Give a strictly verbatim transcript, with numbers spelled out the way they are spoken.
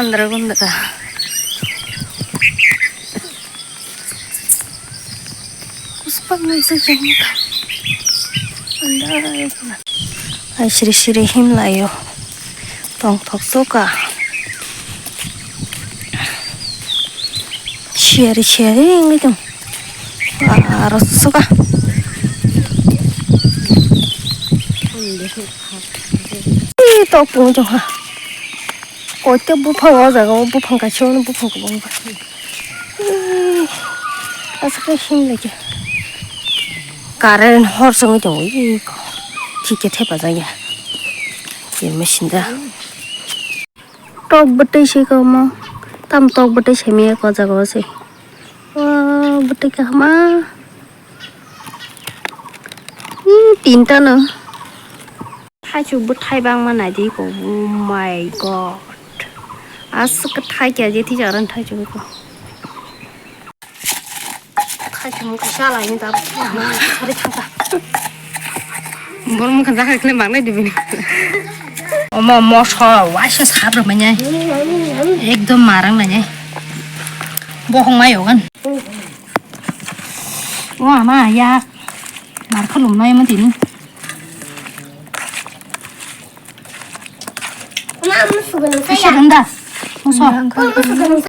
Andra gundra. Kuspang nang se jeng ka. Andra. Ai siri siri him layo. Tong thok soka. Siyari siyari wngwi tong. Aro soka. Ih, tok pung jong ha. Koite buphang o jaga o buphang kaisa ono buphang kwbangma. Ih, aswk khe him lai khe. Current hor songwi tongo ih ko. Thik khe thepajak ya. Ye machine da. Tok bwtwi se kwbangma. Tam tok bwtwi se maya ko jaga o se. Wow, bwtwi kaham ah. Ih, tinta no. Haichu bwthai bangma naidi ko. Oh my God. Aswk thai kya je thijak ran thai chu ko. Thai chu mukha sala ni da. Sari thangta. Bor mukha jakha khle mangnai dibini. Omo moso waisa sab rw manya. Ekdom marang nanya. Bohong mayo gan. O ama yak. Mar khalum nai mo tini. Ama, ama sugan Kisa saya. Ganda. Muso. Ama sugan